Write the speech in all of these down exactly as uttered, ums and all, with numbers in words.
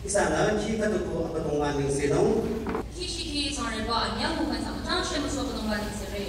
Ihsanü khi khüdu ko abüdongba nengsenung. Khi shikhi Tsingrangba anyang mükhan sa mütang shemüso abüdongba nengsere.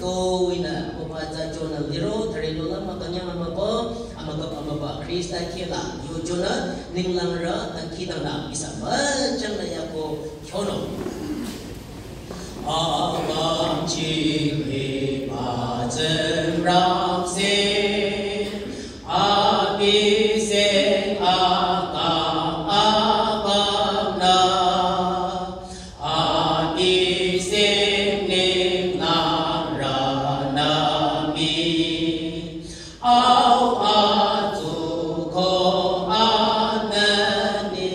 Ko winü, ko ba za jonü liro, thari lola makanyang amaba, amagap amaba, Krista kela, yo jonü, ninglang ra, tangki tangla, ihsa müchang la yako, kyono. Abang chingri ba zeng rang se, abi se aka abang na. Abi sing ninglang ranami. Au azu ko anani.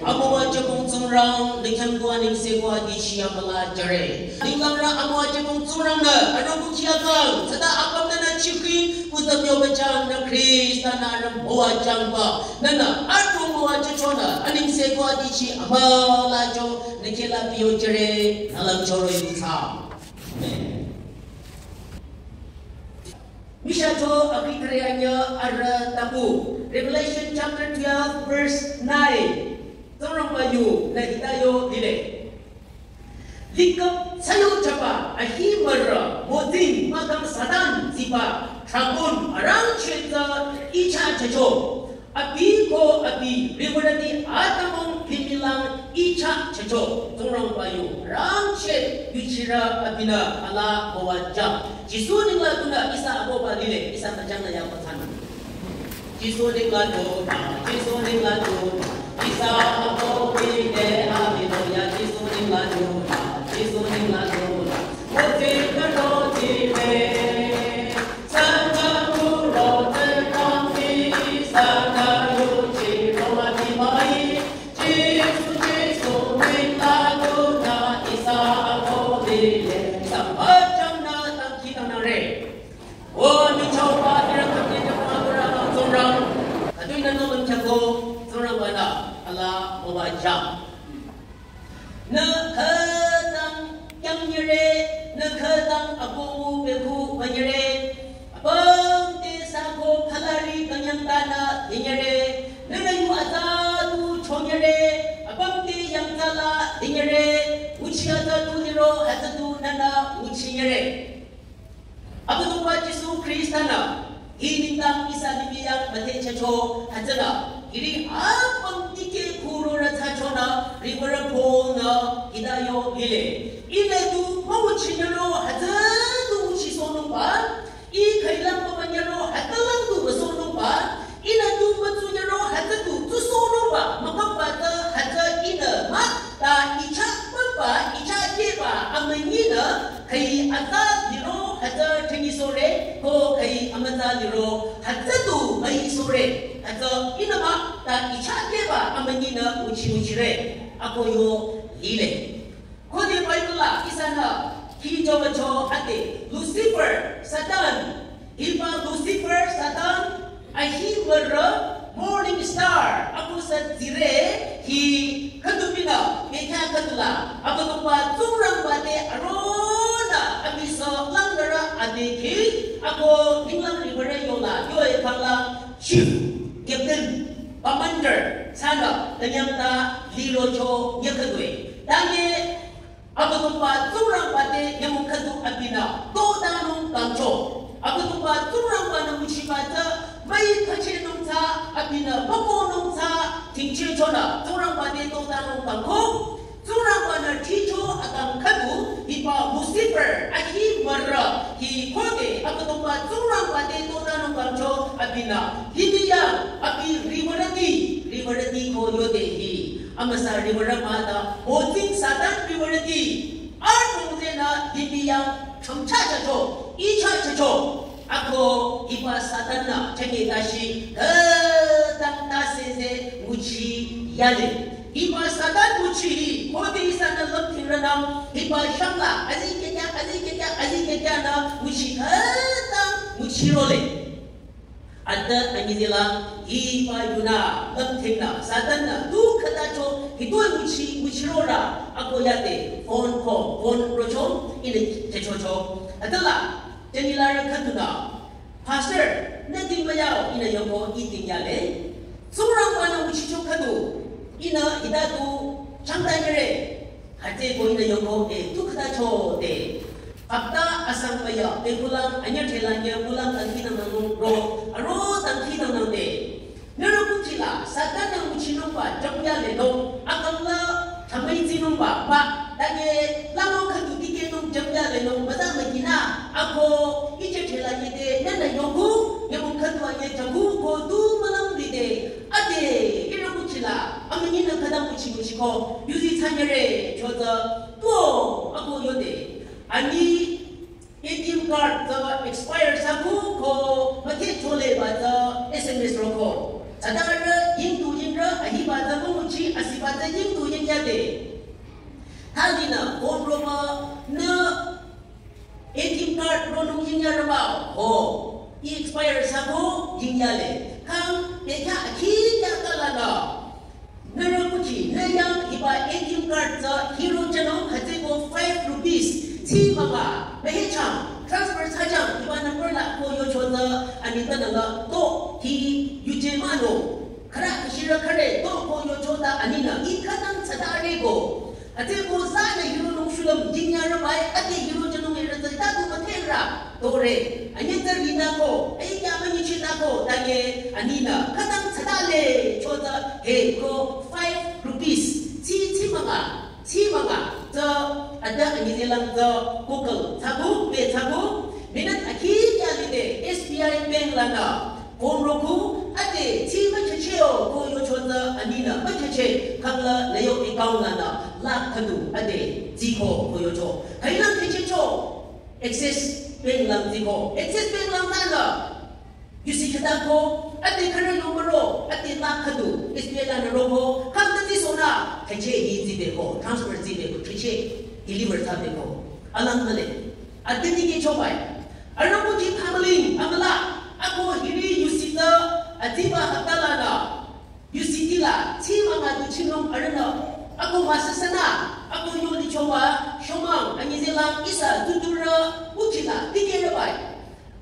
Amüwa jübong Tsingrang, nü khyang dua nengse ko adichi amüla jüre. Ninglang ra amüwa jübong Tsingrang nü, arüku kia kang, tsüta apüm nü nü chikri, kuzam yo bachang nü Krista nü arüm müwa jangba. Nünü, atümung müwa jüchonü, anengse ko adichi amüla jo, nü kela piyo jüre, nü lang choro yutsang. Amen. Misha jo akri kare anya arüh tapu. Revelation chapter twelve, verse nine. Tsingrangba yu, nü hita yo lile. Likap tsayo jüba, ahi mürü, müting, mahkhang Satan ziba, dragon, arangcheh tsü, icha jücho. Abi ko abi, riwürüti atümung limihlang icha jücho. Tsingrangba yu, arangcheh, yuchirü abinü, ala müwa jang. Jisu ninglang tunü, ihsa akohba lile, ihsa müchangla ya pathan. Jisu ninglang jüba, Jisu ninglang jüba, ihsa akohba lile, hallelujah, Jisu ninglang jüba, Jisu ninglang jüba. Müting ka müting le, santa kuro te kang di, santa yuchi roma di mai, Jisu, Jisu, ninglang jüba, ihsa akohba lile, ihsa müchangla tangki tangnang re. O, ningchao ba, ihrang kang ningchao ba, Tsingrang, Tsingrang. Khütoi nü nü lümchako, Tsingrangba nü, ala müwa jang. Nü khütang kyangnyire, nü khütang akohmu beku banyire. Apüm te sako khalari kanyang tanü dinyire. Nü rü yu atsa tu chonyire. Apüm te yangtsala dinyire. Uchi atsa tu liro, atsa tu nünü uchinyire. Abüdongba Jisu Krista nü, hi ninglang ihsa limih yang müthehchehcho hütsünü, hiri apüm tikeh kururü thsachonü, riwürü Paul nü, hita yo lile. Ihnü tu müwuchinyüro hütsü tu wuchisohnungba, ih khüilang pümünyüro hütsülang tu wüsohnungba, ihnü tu mütsunyüro hütsü tu tsusohnungba, mükapba tsü hütsü ihnü mah, ta ichah pümba, ichah kehba, amünyinü, khüi atsa liro hütsü thengisore, ko khüi amütsa liro hütsü tu müisore, hütsü ihnü mah, ta ichah kehba, amünyinü uchi uchire, ako yo lile. Khode Bible la ihsanü khi jübacho ade Lucifer, Satan, hiba Lucifer, Satan, ahi mürü, morning star, ako sa tsire, hi Abüdongba Tsingrangba te aronü abi sü langnürü abi ki, ako ninglang ribüre yola, yoe kangla, chief, captain, commander, sana, kanyang ta, liro cho, nyakadwe. Tanye, Abüdongba Tsingrangba te nyümong khüdu abinü, todanung kangcho. Abüdongba Tsingrangba-nü nguchiba tsü, müi khüchinung tsü, abinü, mükonung tsü, tingchehchonü, Tsingrangba te todanung kangko. Tsingrangba-nü thricho akang khüdu, hiba Lucifer, ahi mürü, hi khode, Abüdongba Tsingrangba te todanung kangcho, abinü, hibi yang, abi ribürüti, ribürüti ko yode hi. Amüsa ribürü mah ta, hoting Satan ribürüti. Arung zenü hibi yang, chümcha chacho, icha chacho. Ako hiba Satan-nü, chenge tashi, khütang ta sese, nguchi yale. Hiba Satan nguchi hi, khode ihsanü lümthingronang, hiba shangla, azi kekya, azi kekya, azi kekya nü, nguchi khütang, nguchirole. Ata anyi zila, hiba yunü, lümthingnü, Satan-nü, tu khütacho, hitoi nguchi, nguchirorü, ako yade, phone ko, phone rocho, ihnü chechocho. Atala, jenilarü khüdunü, Pastor, nü ting müyao, ihnü yoko, i ting yale. Tsingrangba-nü nguchicho khüdu, ihnü hita tu, changta nyere. Hütsüko ihnü yoko, e, tu khütacho de. Hapta asang paya, e kulang, anyüh thela nyüh, kulang dangkhidangnang ro, aro dangkhidangnang de. Nührü kuthsila, Satan-nü nguchinungba, jümyale nung, akangla, thamüi tsinungba, ba, tanye, lango khüdu tikehnung, jümyale nung, müza mükinü, ako, iche thela nyide, nünü yoku, nyümong khüdu anyüh jaku, ko tu mülang lide, ade, ihrü kuthsila, amünyinü khütang nguchi nguchiko, yuzi thsanyere, choza, tuo, ako yode, ani, A T M card tsü expire thsaku ko müthehchole ba tsü S M S roko. Tsüdarü yingdu yingrü ahiba tsü münguchi asiba tsü yingdu yingyade. Thalinü phone roba nü A T M card ronung yingyarüba ho. I expire thsaku yingyale. Kang bekya akhi kya kalanü. Nührü kuthsi, nü yang hiba A T M card tsü hiro jünung hütsüko five rupees, tsi münga, mühechang, transfer thsajang, hiba number la ko yocho tsü, ani tanü la, to, hi, yuje mano, khürü, khüshirü khüre, to, ko yocho ta, aninü, i khütang tsüta reko. Hütsüko zanü hironung shulüm, jingyarü bai, ade hiro jünung ere tsü, ta tu müthengrü. Tore, anyüh tsü rinü ko, ayi kya münyichehnü ko, tanye, aninü, khütang tsütale, choza, he, ko, five rupees, tsi, tsi münga, tsi münga, tsü, ade anyüh zelang tsü, Google, thsaku, pe thsaku, minute akhi kya lide, S B I bank lanü, phone roku, ade, tsi müchecheo, ko yocho tsü, aninü, mücheche, khangla, leyo account lanü, lakh khüdu, ade, tsiko, ko yocho, khailang khechecho, Axis Bank lang tsiko. Axis Bank lang nana. Yusi khütako, ade khürü number ro, ade la khüdu, S B I lanü roko, khang ta tsisonü, kheche hi tsibeko, transfer tsibeko, kheche, deliver thsabeko. Alang male. Ade tikecho bai. Arüh ko ji family, amüla, ako hiri yusi ta, adiba hapta lanü. Yusi tila, tsi münga du chinung arühnü, ako müsüsünü, ako yo lichoba, shomang, anyüh zelang ihsa tuturü, uchila, dikehrü bai.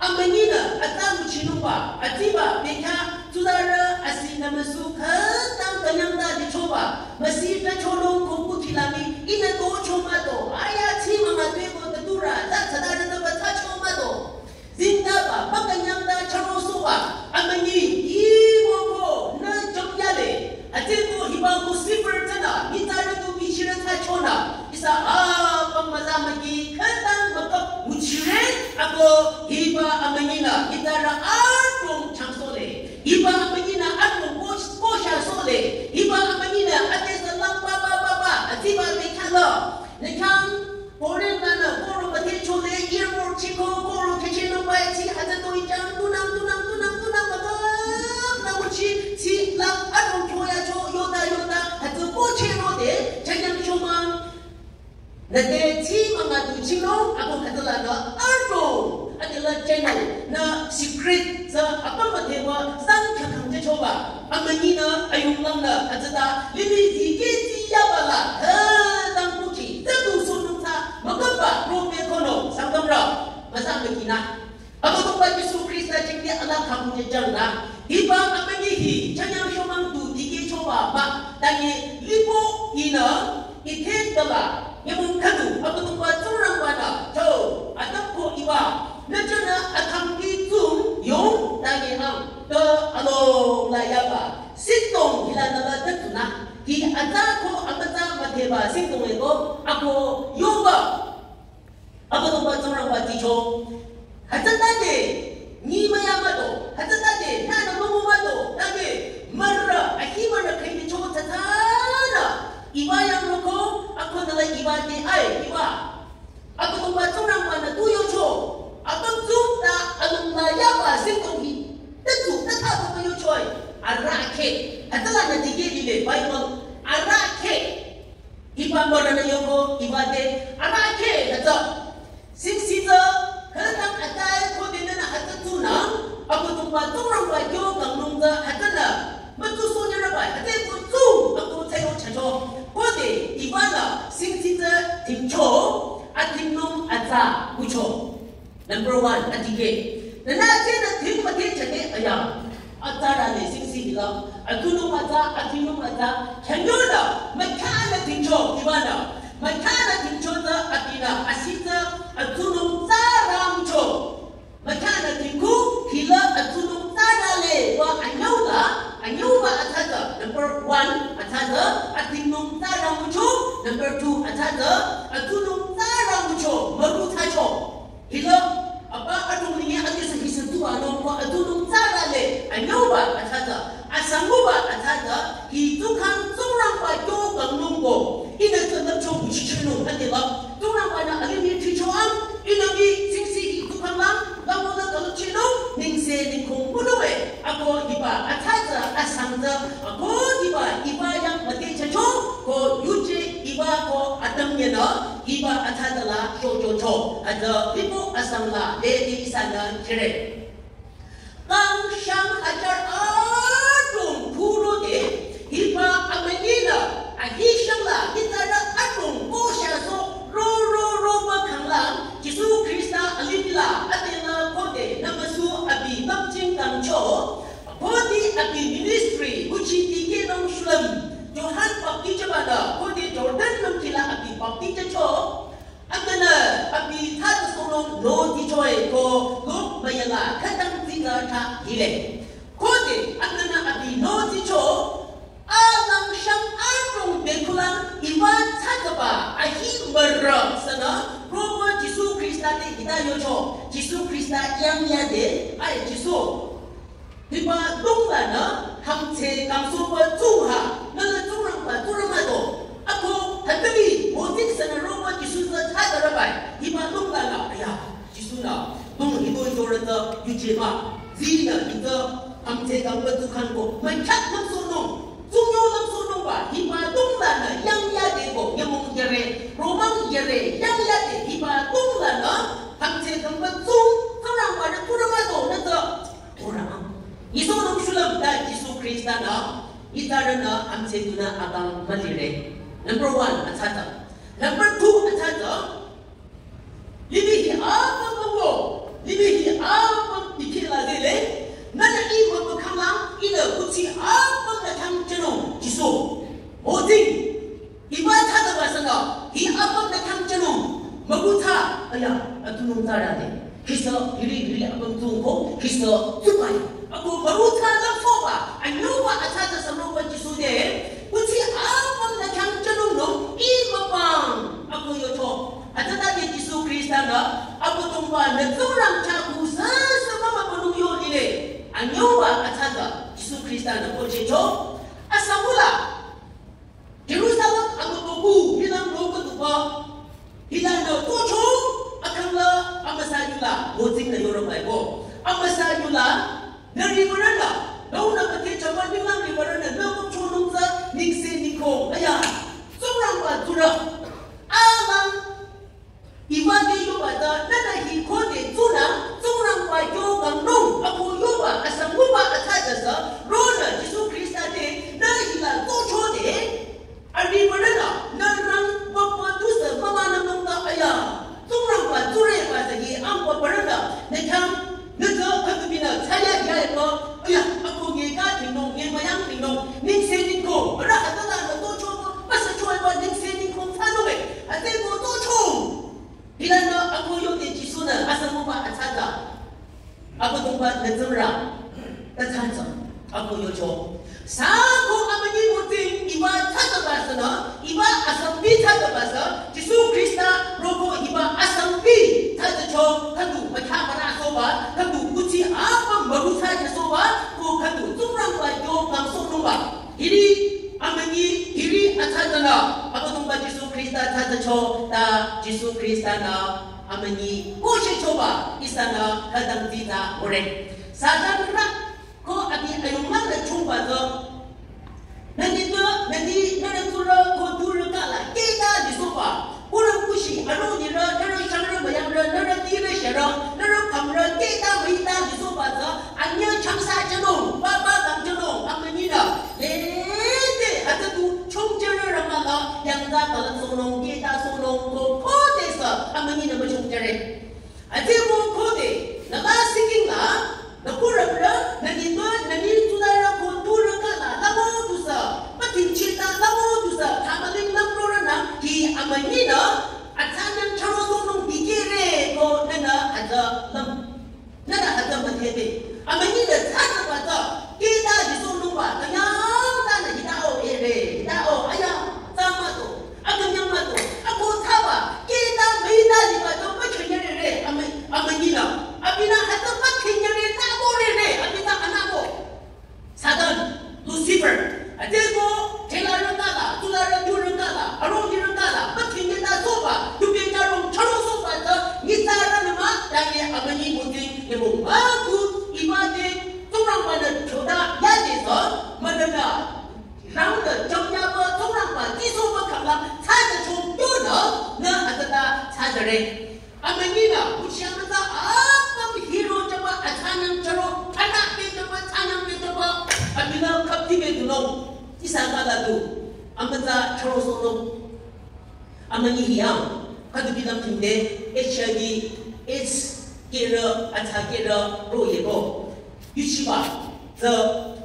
Amünyinü, ata nguchinungba, adiba, bekya, tudarü, asi nümüsu, khütang künyangta lichoba, müsi ta chonung ko uchila mi, ihnü to chomado, aya tsi münga tueko tatura, za tsadarü nüba ta chomado. Zingtaba, mükünyangta chürosohba, amünyi, iwoko, nü jümyale, hütsüko hiba Lucifer tsünü, nyitsarü tu bichirü thsachonü, ihsa apüm müza müki, khütang mükap nguchire, ako hiba amünyinü, nyitsarü adrong changsohle, hiba amünyinü adrong kosh-, koshasohle, hiba amünyinü ade salang ba ba ba ba, adiba bekhyalo, nü khyang Foreign lanü, koro müthehchole, airport chiko, koro khechehnung bai tsi, hütsü toi chang, tunang, tunang, tunang, tunang, mükap, nü nguchi, tsi, la, adrong kyoyacho, yoda, yoda, hütsü ko chehnode, chanyang shomang. Nüte tsi münga du chinung, ako hütsülanü, adrong, adela chenung, nü secret, tsü, apüm müthehba, sang khyakang chechoba, amünyinü, ayunglangnü, hütsüta, lili zikeh tsi yabala, khütang kuchi, Asa mekina. Abüdongba Jisu Khrista jingte ala khabu je jangla. Hiba amünyi hi chanyang shomang tu dikehchoba mah. Tangi lipo ihnü ithe tala. Nyümong khüdu Abüdongba Tsingrangba-nü cho atap ko iba. Nü jünü akhangti tsung yong tangi ang. Te alongla yaba. Sintong hilanü la te tsuna. Hi atsa ko amütsa müdheba sintong eko ako yoba. Abüdongba Tsingrangba ticho. Hütsütade, nyi müya müdo. Hütsütade, nana mümu müdo. Tade, mürü, ahi mürü khengi cho tsatsanü. Iba yang roko, akonala iba te ai, iba. Abüdongba Tsingrangba-nü tu yocho. Abang tsung ta alongla yaba sintong hi. Tetsu, tata baba yochoi. Arahkheh. Hütsülanü dikeh lile, Bible. Arahkheh. Hiba mürünü yoko, hiba te, arahkheh, hütsü. Singsi tsü, khütang atai, khode nünü hütsü tsunü, Abüdongba Tsingrangba kyo kangnung tsü, hütsünü, mütsu sonyaraba, hütsü ko tsu, ako tsayo chacho. Khode, hiba la, singsi tsü, tingcho, atingnung atsa, kucho. Number one, adikeh. Nana tsünü ting mate chate aya. Atsara le singsi hila. Atsunung atsa, atingnung atsa. Khyanyonü, mükyanü tingcho, ibanü. Mükyanü tingcho tsü, atinü, asitsü, atsunung tsara mucho. Mükyanü tingku, hila atsunung tsara le, wa anyüla, anyüba atsatsü. Number one, atsatsü, atingnung tsara mucho. Number two, atsatsü, atsunung tsara mucho, müru tsacho. Hila, apa adrong ningye akesü hisü tu anung ko adrong nung tsara le, anyüba atsatsü, asanguba atsatsü, hi tsukhang Tsingrangba kyo kangnung ko, ihnü tsü nüpcho nguchichinung adela, Tsingrangba-nü alimih ticho ang, ihnü mi singsi hi tsukhang lang, lamonü kalüpchinung, nengse nengkong munuwe, ako hiba atsatsü, asangtsü, ako hiba, hiba yang mate chacho, ko yuje hiba ko atam yenü, hiba atsatsüla shochocho, atsa pipo asangla, lede ihsanü kire. Kang shang ajar adrong kuro de, hiba amünyinü, ahi shangla, hitara adrong ko shaso, ro, ro, ro, ba khanglang, Jisu Khrista alimih la, atela kode, namasu abi, bapting kangcho, kode abi ministry, kuchi dikehnung shulüm, Johan Baptist ba la, kode Jordan nung kila abi baptist cho, Akana abi thata sono lo tichoi ko lo mayala khatang tika tha hile. Kode akana abi lo ticho alang shang adrong bekulang iba thata ba ahi mara sana roba Jisu Khrista te hita yocho. Jisu Khrista yang ya de ai Jisu. Hiba lunglanü, hamtse kangsoba tsuha, nala tsurangba tsuramato. Ako, hatami, motik sana roba Jisu sa thadarabai. Hiba lunglanü, aya, Jisu na, lung hito jorata, yujema, zina, ita, hamtse kangba tsukanko, manchak lamsonung, tsungyo lamsonungba, hiba lunglanü, yang yadeko, yamong yare, romang yare, yang yade, hiba lunglanü, hamtse kangba tsung, tsurangba na tsuramato, nata, Ora. Iso nung shulüm ta Jisu Khrista na, itarana amse tuna akang malire. Number one, atata. Number two, atata. Libi hi apa mawo, libi hi apa pikir la zele, nana i mapakhala, ina kuchi apa na thang chano, Jisu. Moting. Hiba thadaba sanga, hi apüm da thang chano, magu tha, aya, atunung tsara de. Khisa, hiri, hiri, apüm tungko, khisa, tupai. Ako magu tha la soba, anyuba athada sanoba Jisu de, kuchi apüm da thang chano no, i mapang, ako yoto. Athada de Jisu Khrista na, ako tungba, na tsurang cha ku sa, sa mama panung yo ile. Anyuba athada, Jisu Khrista na ko checho, asamula. Jerusalem amübükuh hilang rokotuba, hilang na tocho, akangla, amüsa yula, mozing na yorong laibo. Amüsa yula, na ribarana, na una pake chaman hilang ribarana, na ko chonung sa, ningse niko, aya, tsurangba tsura, alang, Iba de yoba ta, nana hi khode tsuna, tsurangba yo kangnung, ako yoba, asanguba, athada sa, rona, Jisu Khrista de, na hila tocho de, aribarana, na rang, bapa tusa, mama na nungta aya, tsurangba, tsureba sa hi, ang bapa Tsatsanü, Abüdongba Jisu Khrista tsatsacho, ta Jisu Khrista-nü, amünyi, ko shechoba, ihsanü, khütang tita, ore. Satan ra, ko abi ayungla le chungba zo. Nani to, nani, nani tura, ko tura kala, keta di soba. Kura kushi, aro nira, nara shangra mayamra, nara tira shara, nara kamra, keta maita di soba za, anya changsa chanung, baba dam chanung, amünyi na. Lete, atatu, chongchara ramala, yangda kalan sonung, keta sonung, ko, ko desa, amünyi na machongchare. Ate mo khode, nala siking la, na kurapra, na nito, na ni tulara ko tura kala, lamo tusa, patin chita, lamo tusa, tamaling lamrora na, hi amünyi na, atsanang charo sonung dikere ko, nana atsa lam, nana atsa matete. Amünyi na tsatsa patsa, keta di sonung ba, kanya, tana hita o ere, hita o, aya, tsama to. Akünyang mato, ako thaba, keta maita liba to pakhanyare re, amü-, amünyi la. Abinü hata pakhanyare ta bore re, abinü anabo. Satan, Lucifer, ateko, thela rangala, tula rangu rangala, arong rangala, pakhanyata soba, tupe charong charo soba ta, nitsa ranama, tanye amünyi muti, yemo maku, imate, Tsingrangba-nü choda, yade so, manana. Rangde, chomyaba, Tsingrangba, tisoba kangla, tsada chom yonü, nü atata, tsada re. Amünyi na, kuchi amütsa, apüm hiro chaba, atsanang charo, khana pe chaba, tsanang pe chaba, abinü kapti pe dunung, ihsa kala du, amütsa charo sonung. Amünyi hiyang, khüdu bilam thingde, H I V, AIDS, kera, atsa kera, ro yebo. Yuchiba, tsü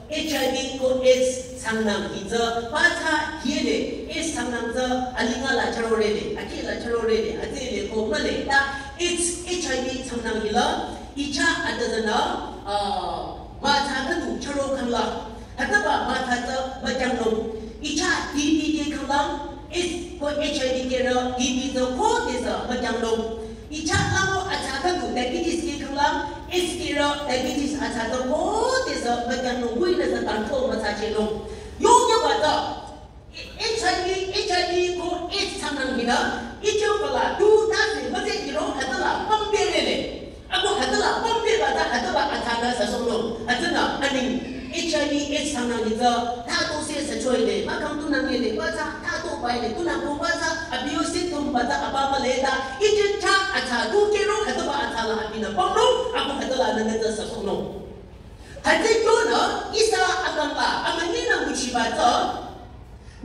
H I V ko AIDS sangnang hi tsü, patsa hiyele, AIDS sangnang tsü, alinga la charo rele, akhi la charo rele, atsele ko male, ta AIDS, H I V sangnang hila, icha atazana, ah, matsa khüdu charo kangla, hataba matsa tsü, majangnung, icha T B ke kangla, AIDS ko H I V kera, T B tsü ko desa, majangnung. Icha lango atsa khüdu diabetes ke kangla, AIDS kera, diabetes atsa tsü ko desa, majangnung, wina sa control matsa chenung. Yongya bata, H I V, H I V ko AIDS sangnang hina, icha pala, tu tase, mase iro, hatala, pampe rele. Ako hatala pampe bata hatala atana sasonung. Atana aning H I V AIDS sangnang hita, tato se sachoile, makang tunang yele, bata, tato baile, tunang ko bata, abio se tum bata, abama leta, ijin ta ata, tu kero, hataba atala, abina pamnung, ako hatala nanata sasonung. Hate kyona, ihsa akangba, amünyi na nguchiba ta,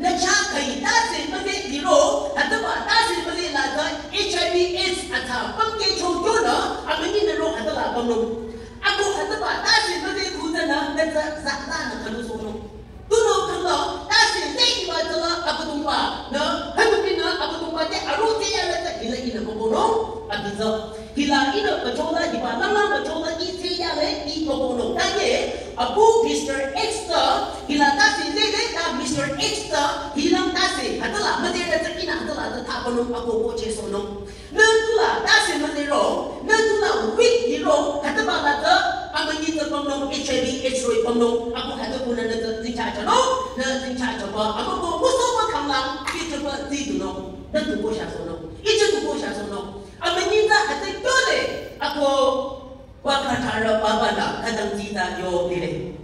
nü cha khüi tase müze liro, hataba tase müze la tsü H I V AIDS atsa pamke cho yonü, amünyi nü ro hatala pamnung. Ako hataba tase müze kutanü, nü tsü zata nü khülu sonung. Tunüo kangla, tase ze iba tsüla Abüdongba, nü, khüdu binü Abüdongba te aro te yala tsü hila ina kokonung, abi tsü. Hila ina pachola, hiba lala pachola, i te yale, i kokonung. Tanye, abu Mister X ta, hila tase lele ta Mister X ta, hila tase, hatala, müze la tsü ina hatala ta ta konung, ako ko che sonung. Nü tula, tase müze ro, nü tula, weak hiro, hataba la tsü, amünyi tsü pamnung, H I V AIDS ro pamnung, ako hata kuna nü tsü, zincha chanung, nü zincha chaba, amako, muso ma kangla, i chaba, zi dunung, nü tu ko sha sonung, i che tu ko sha sonung. Amünyi ta hate kyole, ako, wa khatara baba na, khütang tita yo bile.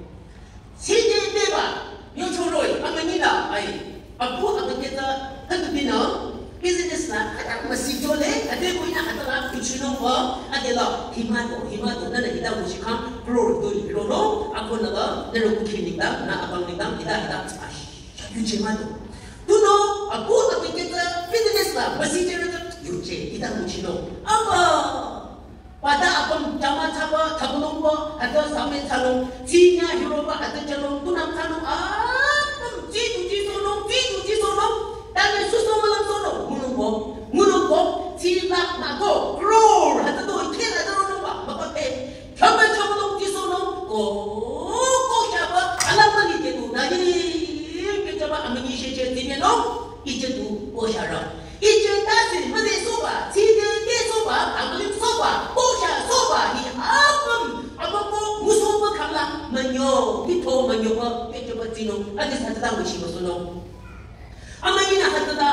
Side beba, yo choroi, amünyi na, ai, abu abaketa, khüdu bina, business la, khütang masi chole, ade ko ina hatala, kuchino wa, ade la, himato, himato, nana hita mushikang, crore do hiro no, ako na la, nero kuki nita, na abang nita, hita, hita, ash, yuche mato. Tuno, abu abaketa, business la, masi chole, yuche, hita muchino. Apa, Bata apüm jama thsaba, thsabülungba, hütsü same thsanung, tsinya hiroba, hütsü chanung, tunang thsanung, apüm, tsi tu tsi sonung, tsi tu tsi sonung, tanye suso mülang sonung, ngunungbo, ngunungbo, tsi lakh mah ko, crore, hütsü tu, khela tu ronungba, mapa pe, thsaba thsabülung tsi sonung, ko, ko shaba, alang mali ke tu, na yi, ke chaba, amünyi she che, tsi ne nung, ije tu, ko shara. Ije tase müze soba, tside te soba, amülim soba, kosha soba, hi apüm, amako musoba kangla, manyo, hito manyo ba, pecho ba tsino, adi sa tata mushi ba sono.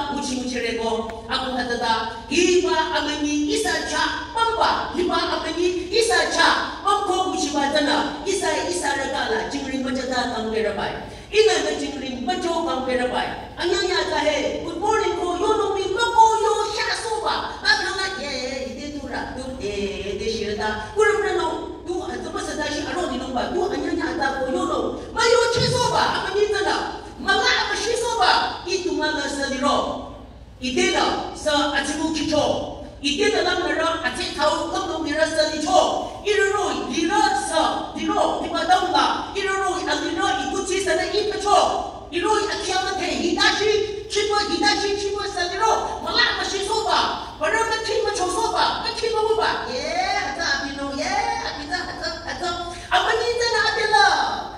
Nguchi nguchireko, ako hütsüta, hiba amünyi ihsa chah pümba, hiba amünyi ihsa chah pümko nguchiba tsünü, ihsa ihsa rükala, jingring müchata kangkerabai. Ihnü nü jingring mücho kangkerabai. Anyanya ta he, good morning ko, yonung mi, mako yo shasoba. Ba kangla, ye, ye, ite tu ra, tu, eh, ite shirata. Kurang rano, tu, hütsüba sata shi aro ninungba, tu, anyanya ta ko, yonung. Müyo chisoba, amünyi tsünü. Müla müshisoba, ih tu müla saliro. Ite la sa achimu kicho. Ite la lang nara achi thau kang nung nira sa licho. Iroroi, lira sa, liro, hiba dang la. Iroroi, alira, ikuchi sa na ipacho. Iroi, akia mate, hitachi, chipa, hitachi, chipa sa liro. Müla müshisoba, bara mati müchosoba, mati mübuba. Ye, hütsü abino, ye, abita, hütsü, hütsü. Amünyi tsünü abela,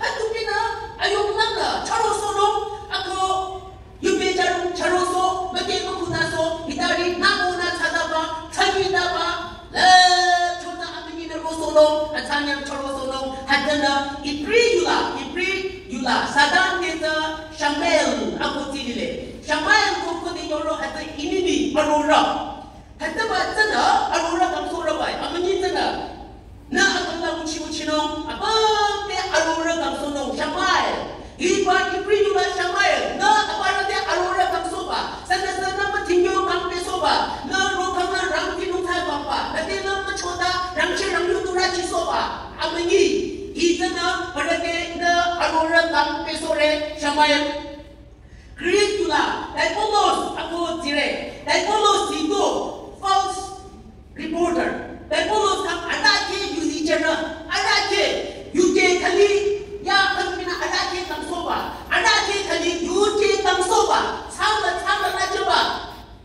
hütsü bina, ayong lang la, charo sono, ako, Yupe charung charoso, mate mukhunaso, hitari namo na chadaba, chagidaba, le chota amünyi na rosolong, atsanyang charosolong, hütsünü, Ibri yula, Ibri yula, Satan teta, Shamael, ako tilile. Shamael ko ko de yoro hütsü inini, arora. Hütsüba tsünü, arora kangsorabai, amünyi tsünü. Nü akangla nguchi nguchinung, abang te arora kangsohnung, Shamael. Hiba Ibri yula Shamael, nü abang te arora kangsohba. Sana sana mütingyo kangpesohba. Nü rokangla rangtinung thai bangba. Nü te nü müchota, rangchi rangyu tura chisohba. Amünyi, hi tsünü, abang te nü arora kangpesohre, Shamael. Greek yula, diabolos, ako dire, diabolos ito, false reporter. Diabolos kang adake yuzi jana, adake yuje khali, ya kang mina adake kangsohba, adake khali yuje kangsohba, tsama tsama na jaba.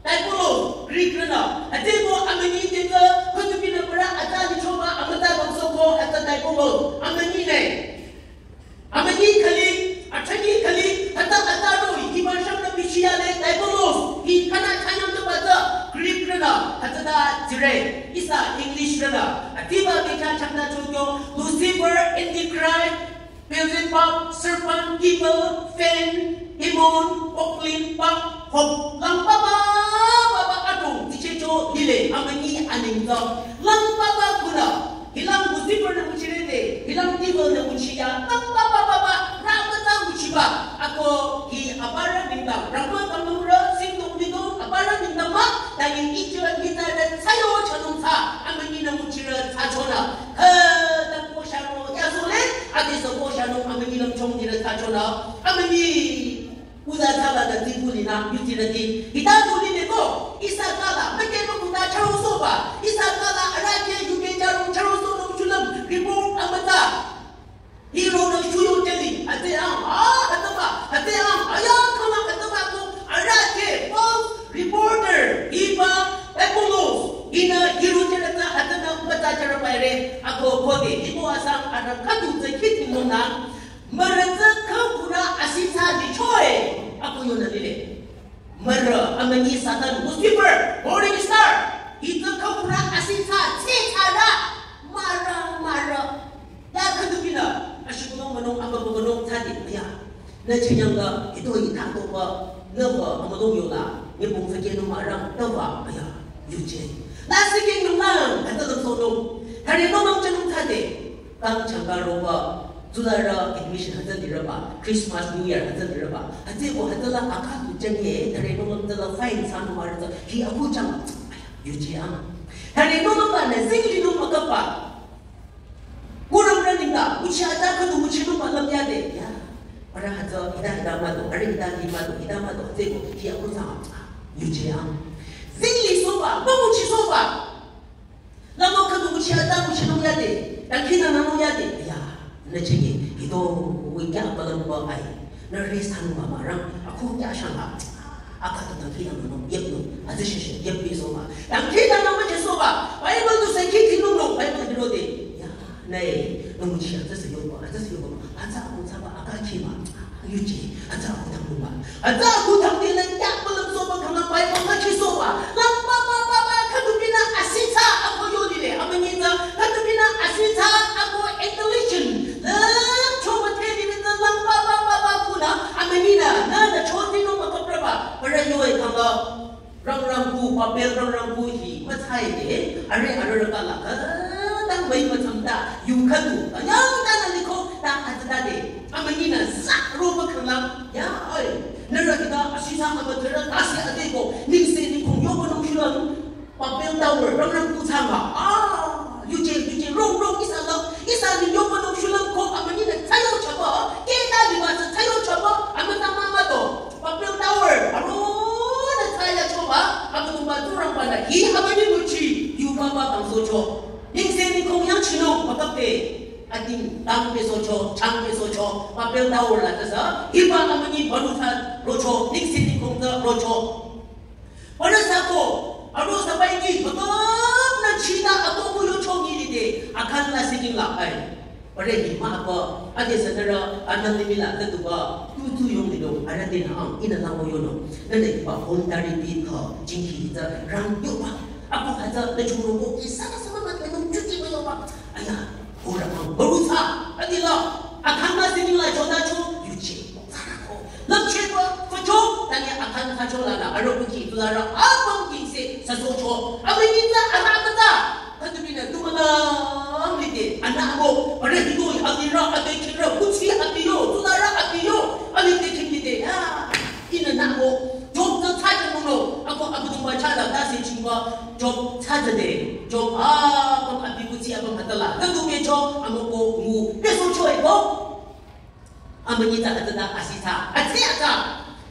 Diabolos, Greek rana, ademo amünyi teka, kutu mina bara adali choba, amüta kangsohko, ata diabolos, amünyi ne. Amünyi khali, athanyi khali, hütsü hütsü roh-i, hiba shang na bichiya le, diabolos, hi khana chanyang to bata, Greek rana, hütsüta dire, ihsa English rana, atiba bekha changna chokyo, Lucifer, Antichrist, Beelzebub, Serpent, Devil, Fan, Demon, Oklin, Pak, Hop, lang baba, baba atong, tiche cho, lile, amünyi aning to, lang baba kuna, Hilang Lucifer nü nguchirede, hilang devil nü nguchiya, bang, bang, bang, bang, bang, rama ta nguchiba. Ako hi abara bingdang, rama ta nungre, singdong bingdong, abara bingdang ba, tagi ije bingdang de, sayo chanung sa, amünyi nü nguchire, sa chona. He, ta ko shano, ya so le, adi so ko shano, amünyi nü chong dire, sa chona. Amünyi. Uza thaba da ti kuli na, yuti da ti. Hita tuli ne ko, ihsa kala, meke no kuta charo soba. Ihsa kala, arake, yuke charo, charo so no chulam, report amata. Hiro no shuyo teli, ate ang, ah, hataba, ate ang, aya, kama hataba ko, arake, false reporter, iba, Apollos, ina, hiro tela ta, hatana, mata chara paire, ako kote, ibo asang, ara katu, te kiti no na, Mürü tsü khüpura asitsa di choe, ako yonü lile. Mürü, amünyi Satan, Lucifer, morning star. Hi tsü khüpura asitsa, tsitsa la. Mürü, mürü. Ya khüdu binü, ashibulong münung, amübü münung, tsadi, ya. Nü chenyang la, ito yi thang to ba, nü ba, amülong yola, nyi bung sa kenu mürü, nü ba, ya, yuje. La si kenu lang, kata lang so nung. Thare no mang chenung tsadi. Kang changka roba, tsularü admission hütsü direba, Christmas, New Year hütsü direba. Hütsüko hütsüla aka tu changye, tare nungam tsüla fine sanuma rütsü, hi aku chang, yuje ang. Tare nungam ba ne, zingli nungam kapa. Kurang running da, uchi ata katu uchi nungam lam yade, ya. Ara hütsü, ida ida mado, ara ida li mado, ida mado, hütsüko, hi aku chang, yuje ang. Zingli soba, ba uchi soba. Lama kadu nguchi ata nguchi nung yade, dangkhi dangkhi nung yade. Ya, nü chingi, ito, wi kya palam ba ai. Nü rest hanu ba marang, aku kya shang ba. Aka tu dangkhi dangkhi nung, yep nung, ata shi shi, yep bi so ba. Dangkhi dangkhi nung ba so ba. Bible tu sa khi thi nung nung, Bible hiro de. Ya, nai, nung nguchi ata sa yo ba, ata sa yo ba. Hütsü aku tsaba aka khi ba. Yuje, hütsü aku dangkhi ba. Hütsü aku dangkhi la kya palam so ba kama Bible la khi so ba. Lang ba ba ba ba khüdu binü asitsa ako yonile. Amünyi tsü khüdu binü asitsa ako intelligent. La choba te ni tsü lang ba ba ba ba kuna. Amünyi nü, nü nü choti no ba ba ba. Bara yoe kama Babel rangrangko hi mütsaide, arüh arüh kala khütang müi mütsamta, yu khüdu, ayang ta nü liko, ta hütsütade, amünyinü sa roba khanglang, ya, ai, nührü hita, ashisa amütürü, tase adeko, nengse nengkhong yoba nung shulüm, Babel Tower, rangrangko thsanga, ah, yuje, yuje, rong, rong, ihsa la, ihsa neng yoba nung shulüm ko, amünyinü thsayo chaba, keta liba sa thsayo chaba, amüta mama to, Babel Tower, arühnü thsayachoba, Abüdongba Tsingrangba-nü hi amünyi nguchi, yu papa kangsohcho. Nengse nengkhong yangchinung, mükapde, ating, tang pesohcho, chang pesohcho, Babel Tower la tase, hiba amünyi balu thsa rocho, nengse nengkhong tsü rocho. Parü sako, arüh sabaiki, mükapnü chita akohbu yocho nyilide, Akhan la siking la ai. Parü hi mah apa, ade sü nührü, anang limih la, tatuba, tutu yong lido, arüh tenü ang, ihnü lango yonung. Nühnü hiba voluntary bid ko, jinghi tsü, rang yoba. Ako hütsü, nü chungro ko, ihsa la sama ma, nü nung chuti ma yoba. Aya, ko rang ang, baru sa, ade la, Akhan la siking la, chotacho, yuchi. Lümchehba, fachok, tanye Akhan thsacho lanü, arüh kuki, tularü, apüm kingse, süsohcho, amünyi tsü, arüh amüta, khütupinü, tumanang lide, anü amo, arüh hitoi, alirü, ade khingrü, kuchi, abiyo, tularü, abiyo, alide khinglide, ya, ihnü nü amo, Job tsü thsacho mono, ako Abüdongba chah la, tase chingba, Job thsachode, Job, apüm abi kuchi, apüm hütsüla, khütupecho, amoko, ngu, pesohcho eko. Amünyi tsü hütsüta asitsa, atse atsa.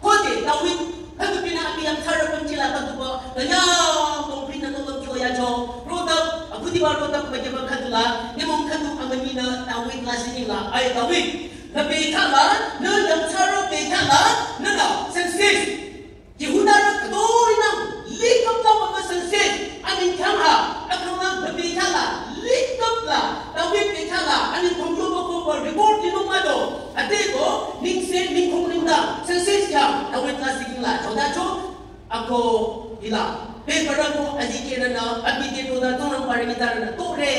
Khode David, khütupinü abi yangthsarü pümchila khütuba, kanyang concrete nü tolüm kyo yacho. Rotap, akhudiba rotap mükeba khütula, nyümong khütu amünyinü David la siking la, ai David, nü bekhala, nü yangthsarü bekhala, nünü, census. Jihudarü khütoinang, likhap la wüba census, aning khyang ha, akhang la, nü bekhala, likhap la, David bekhala, aning khongkyo bako ba report linung mado, ateko, nengse, nengkhong nengdang, census khyang, David la siking la, chotacho, ako, hila, paper ako, azikehrünü, abi te toda, tonang pari ngitarünü, tore,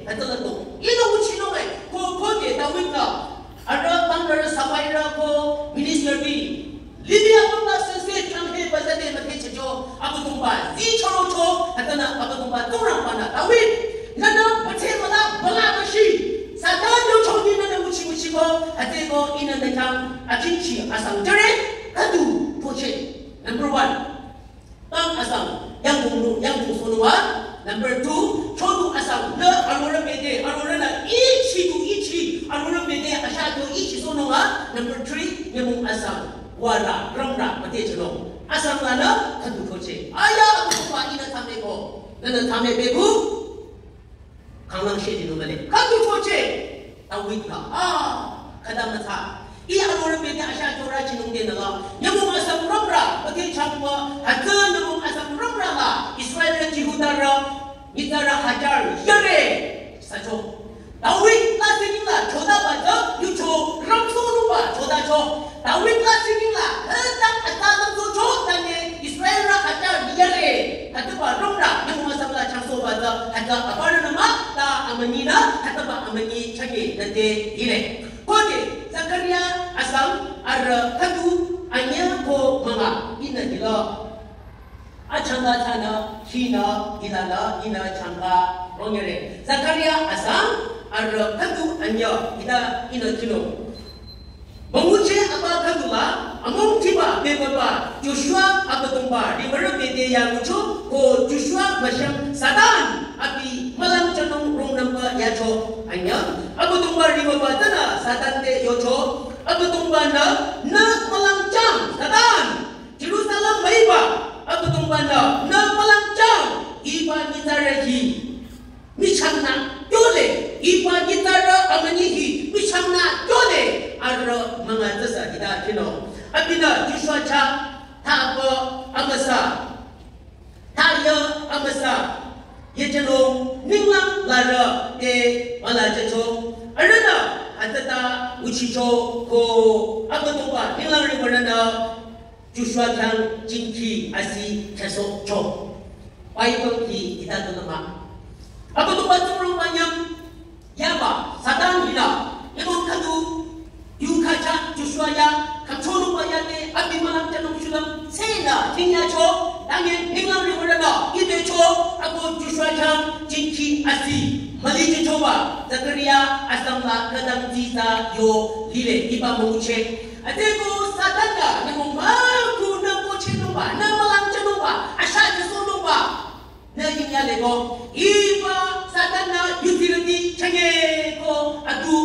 hütsüla to. Ihnü nguchinung ai, ko, khode, David la, arüh, pang arüh, sabai arüh, ko, minister bi, Libya papa census khyang he bazade müthehchehcho, Abüdongba, zi chorocho, hütsünü Abüdongba Tsingrangba-nü, David, nünü müthehmüla bala bashi, Satan yocho nü nünü nguchi nguchiko, hütsüko ihnü nü khyang, akinchi asang jüre, khüdu, poche. Number one. Tang asang, yangdong nu, yangdong sonung wa. Number two, chonu asang, nü arorüh bete, arorühnü ichi du ichi, arorüh bete, asha du ichi sonung wa. Number three, nyümong asang, wara, rümra, bete chenung. Asang lanü, khüdu thoche. Aya, Abüdongba ihnü thsameko. Nünü thsame beku. Khanglang she di numale. Khüdu thoche. David la. Ah, khüta mütsa. Ih arorüh bete asha chora chinung de nala. Nyümong asang rümra, bete changwa. Hütsü nyümong asang rümra la. Israel Jihudarü, nyitsarü hajar, yare. Sücho. David la siking la, chota ba tsü, yucho, rümso nuba, chotacho. David la siking la, hütang ata rümsocho, tanye, Israel rü hajar, yare. Hütsüba rümra, nyümong asang la changsohba tsü, hütsü aparünü mah, ta amünyinü, hütsüba amünyi chage, nüte, hile. Khode, Zakaria asang, arüh, khüdu, anyüh ko münga, ihnü hila. Achangka thsanü, hinü, hilanü, ihnü changka, rongere. Zakaria asang, arüh, khüdu, anyüh, hila, ihnü kino. Müngucheh aba khüdula, amung tiba bebaba, Joshua Abüdongba riwürü bete ya ngucho, ko Joshua müshang Satan abi mülang chanung rungnümba yacho. Anyüh, Abüdongba riwürüba tsünü Satan te yocho, Abüdongba-nü, nü mülang chang, Satan. Jerusalem müiba, Abüdongba-nü, nü mülang chang, hiba nyitsarü hi. Michang nü, yole, hiba nyitsarü amünyi hi, michang nü, yole, arüh münga tsüsa hita kino. Abinü Joshua chah, ta apü, amüsa, ta ya, amüsa, yechenung, ninglang larü, te, müla jecho, arühnü, hütsüta, nguchicho, ko, Abüdongba, ninglang riwürünü, Joshua khyang jingkhi asi khesohcho. Bible ki hita tunü mah. Abüdongba Tsingrangba nyüm yaba Satan hila. Nyümong khüdu yu khacha Joshua ya khümchonungba yate abi mülang chanung shulüm sena tingyacho. Tanye ninglang riwürü Ite cho, ako Joshua chang, jingki asi, mali je choba, Zakaria, asam la, kadang tita, yo, lile, iba mongche. Ate ko Satan la, ne mo ma, ku na ko che no ba, na malang che no ba, asha che so no ba. Na yin ya le ko, iba Satan na, yuti rati, chanye ko, atu,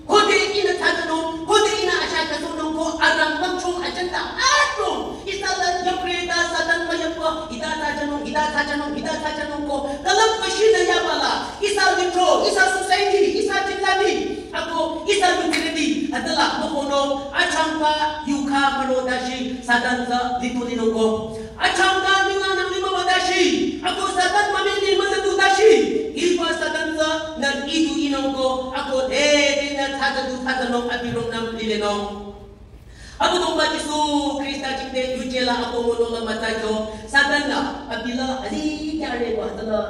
Khode ihnü thsatanung, khode ihnü asha thsatanung ko arang bangchung agenda atnung. Ihsa la yapre ta Satan mayapko, ita thsatanung, ita thsatanung, ita thsatanung ko. Kalam ko shinü yaba la, ihsa litro, ihsa society, ihsa jingla ni. Ako, ihsa community, atala, mokono, achangka, yuka, maro dashi, Satan tsü, litu linung ko. Achangka ninga nang lima madashi, ako Satan mamini mazatu dashi, iba Satan tsü nan idu inung ko, ako de de na thsatadu thsatanung abirong nam lilenung. Ako tongba Jisu Krista jingte yuje la ako mono la mata kyo, Satan la, abila, ali kyare wa tala,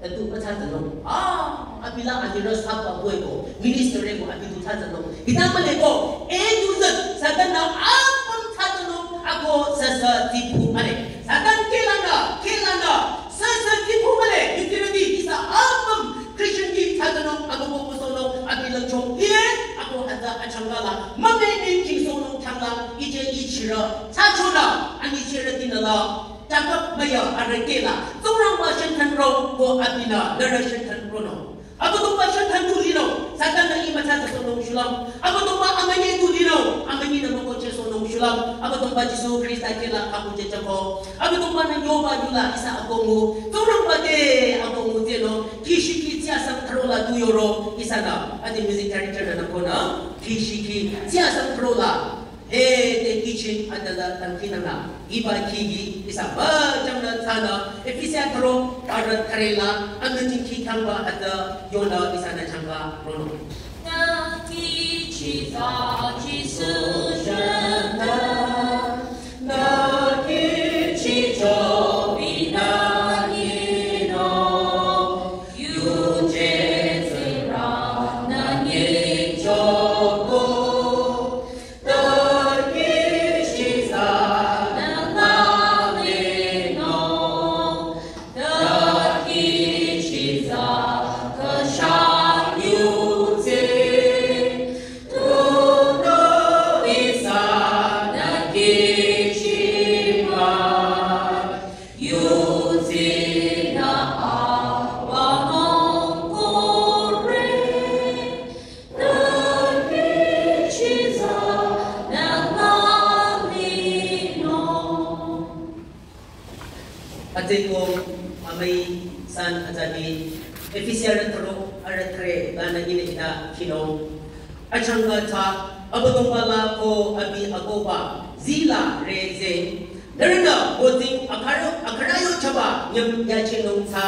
atu pa thsatanung. Ah, abila, ali ra sapa boy ko, minister ko, abi tu thsatanung. Kita male ko, e tu zat, Satan la, apam thsatanung, ako sasa tipu male. Satan kelana, kelana, sasa tipu male, yutirati, ihsa apam Christian ki thsatanung, ako ko sonung, abi langchong, ile, ako hata achangala, mame ni ki sonung thangla, ije ichira, thsachona, ani chira dinala, Jacob maya, arekela, Tsingrangba shenthan ro, ko abina, nara shenthan ro no. Abüdongba shenthan tu lino, Satan na ima thsatsü sonung shulam. Abüdongba amanye tu lino, amanye na moko che sonung shulam. Abüdongba Jisu Krista kela aku che chako. Abüdongba na yoba yula ihsa akongu. Tsingrangba te akongu te no, kishiki tsiasang throla tu yoro, ihsa na. Adi music director na kona, kishiki tsiasang throla. He te kichin adala tangkinana. Iba kigi ihsa müjangna thsana. Efesia thro, arüh threla, amüjing ki thangba ada yona ihsa na changba rono. Ateko amai san atadi Efesia arüh thro arüh thre lana ine ita kinung. Achangka ta Abüdongba la ko abi akohba zila re zeng. Nührünü bozing akhara, akhara yo chaba nyüm yachenung tsü.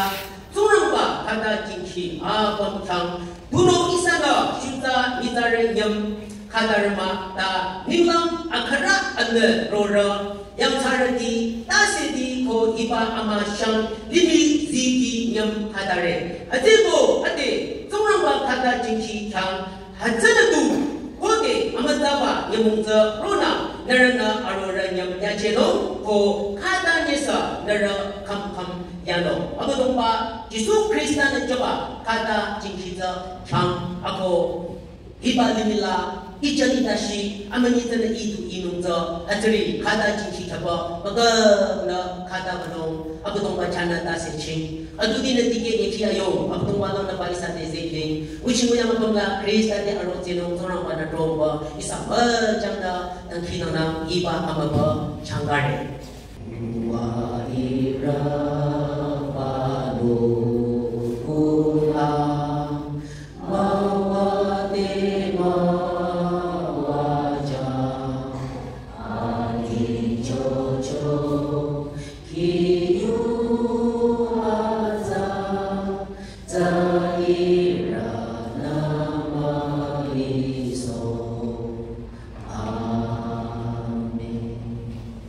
Tsingrangba khata jingki apüm thang. Tunüo ihsanü shutsa nyitsarü nyüm khata rüma ta ninglang akhara anü rorüh. Yangthsarüti, tase ti ko iba amüshang limih ziti nyüm khatare. Ateko, ate, Tsingrangba khata jingki khyang, hütsünü tu, khode, amütsaba, nyümong tsü, ronang, nührünü arorüh nyüm yachehnung, ko khata nyesa, nührü kham kham yanung. Abüdongba, Jisu Krista nü jüba, khata jingki tsü, khyang, ako, Hiba limih la, ichali tashi, amünyi tsünü idu inung tsü, hütsüri, khata jingki thaba, müga nü khata banung, Abüdongba chahnü tase ching. Adu dinü tikeh nyekhi ayo, Abüdongba langnü ba ihsa te zekhing. Nguchi nguyang apüm la, Krista te aro tsinung, Tsingrangba nü dromba, ihsa müjangda, dangkhidangnang, iba amüba, changkare. Wa ira ba lo kula. Mawa te mawa ja, ani chocho, kiyu aza, za ira